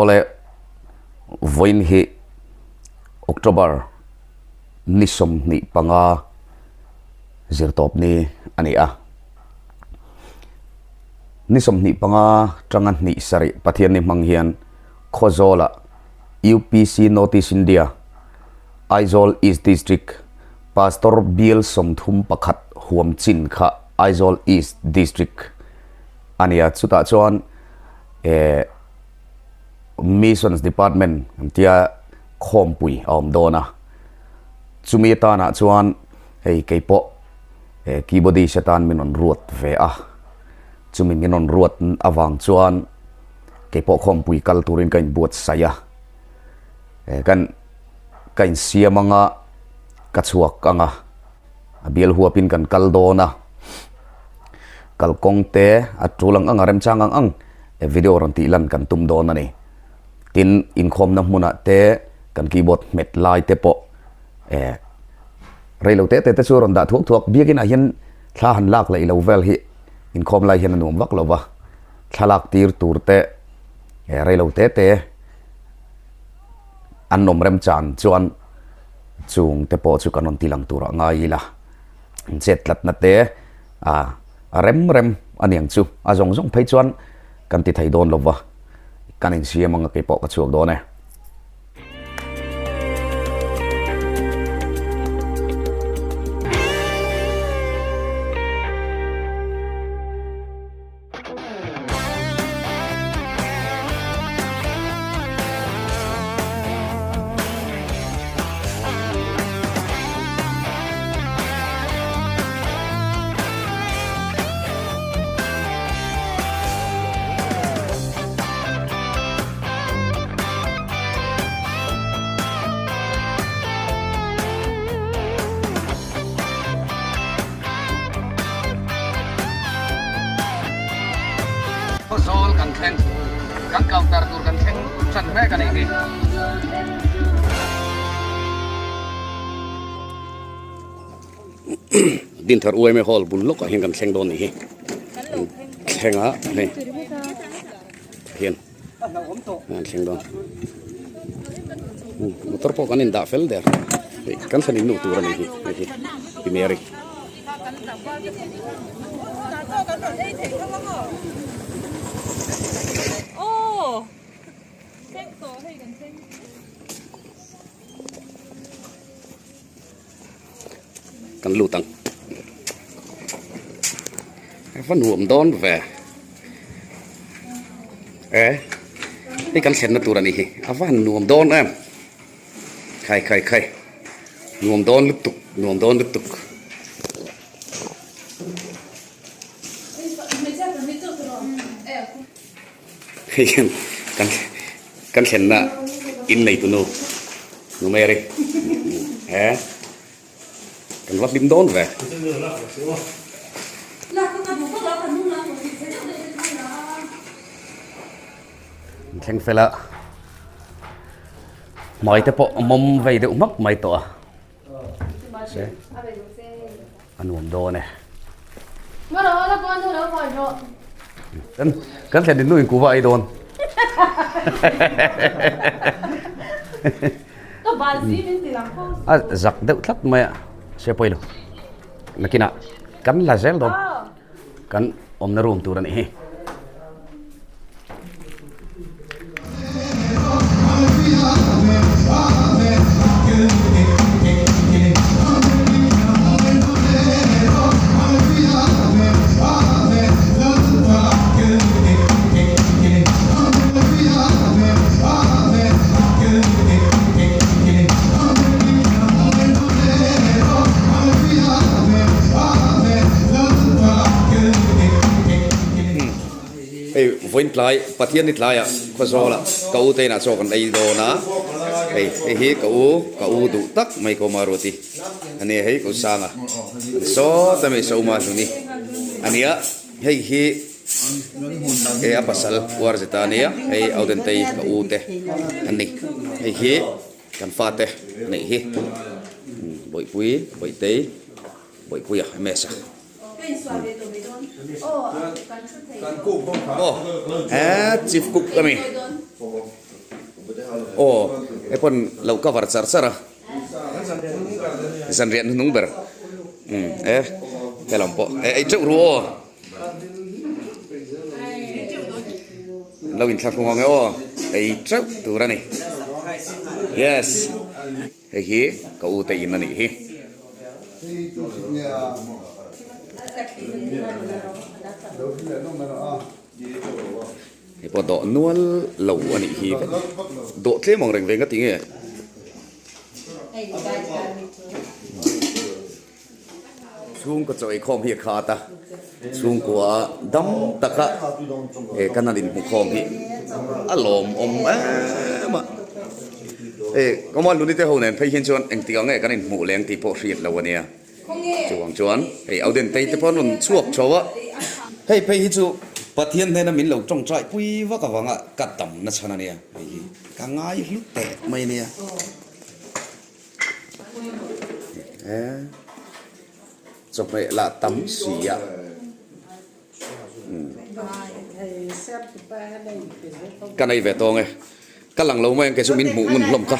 Awle vawiin hi October ni 25 zirtawp ni a ni a. Ni 25 tanga hnih sarih Pathian ni hmang hian Khawzawlah UPC North East India Aizawl East District Pastor Bial 31 huam chin kha Aizawl East District a ni a, chutah chuan eh Missions Department an tia khawmpui a awm dawn a, chumi atanah chuan hei keipawh eh keyboardist atan min rawn ruat ve a, chumi min rawn ruat avang chuan keipawh khawmpui kal turin ka inbuatsaih a, eh kan ka insiam anga ka chhuak anga a bial huapin kan kal dawn a kalkawng te a tul ang ang a remchang ang ang e video rawn tih lan kan tum dawn a ni tin inkhawmna hmunah te kan keyboard hmet lai te pawh eh reilo te te te chu rawn dah thuak thuak biakin ah hian thla han lak leh ilo vel hi inkhawm lai hian a nuam vak lo va thlalak tir tur te eh reilo te te An awm remchan chuan chung te pawh chu kan rawn ti lang tur ah ngai ila. An chet tlatna te a rem rem a niang chu. A zawng zawng phei chuan kan ti thei dawn lo va, kan insiam anga kei pawh ka chhuak dawn e. Khawzawl kan thleng, kan counter tur kan thleng tan mek a nih hi. Dinthar UMA Hall bul lawkah hian kan thleng dawn a nih hi. Kan thleng a hei hian an thleng dawn. Motor pawh kan indah fel der. Hei kan thlen innu tur a nih hi hei hi Pi Mary. Kan lut ang. Va nuam dawn ve. E hei kan thlenna tur a nih hi. A va han nuam dawn em. Khai khai khai. Nuam dawn lutuk, nuam dawn lutuk. Hei hian kan kan thlenna in nei tunu nu Mary he kan va hlim dawn ve. Thleng fel a hmai te pawh a mawm vei deuh hmak mai tawh a se a nuam dawn e. Kan kan thlen in nu in kuva ei dawn. A zak deuh tlat mai a se pawilo nakinah kan la zel dawn. Kan awmna room tur a nih hi. Hei vawiin tlai Pathian ni tlaiah Khawzawlah ka u te inah chaw kan ei dawn a, hei hei hi ka u ka u duh tak mai ko Maruati a nia hei ko Sanga an sawt a mi Soma Hluni a nia hei hi e a pasal uar zeta a nia hei Audentei ka u te an ni hei hi kan fate neih hi Bawihpui Bawihtei Bawihpuia Mesa. Aw he chief cook a mi. Aw hei pawn lo cover char char a. Zanriah hnuhnung ber. Umm e helam pawh e ei teuh ru aw. Lo inthlahrung ang e aw ei teuh tur a ni. Yes. Hei hi ka u te in a nih hi. Hei pawh dawh nual lo a nih hi. Dawh tlem ang reng ve nga ti nge. Chhungkaw chaw eikhawm hi a khat a, chhungkua dam taka he kan han inhmukhawm hi a lawmawm em a. Hei Kamal Luni te ho nen phei hian chuan engtik ang nge kan inhmuh leng tih pawh hriat lo a nia. Chuvang chuan hei Audentei te pawh an rawn chhuak tho a. Hei phei hi chu Pathian hnena min lo tawngtai pui vak avanga ka dam na chhan a nia. Hei hi ka ngai hlu teh mai a nia. Chawhmeh lah tam si a. Ka nei ve tawng e. Ka lang lo mai ang kei chu min hmuh ngun hlawm kha.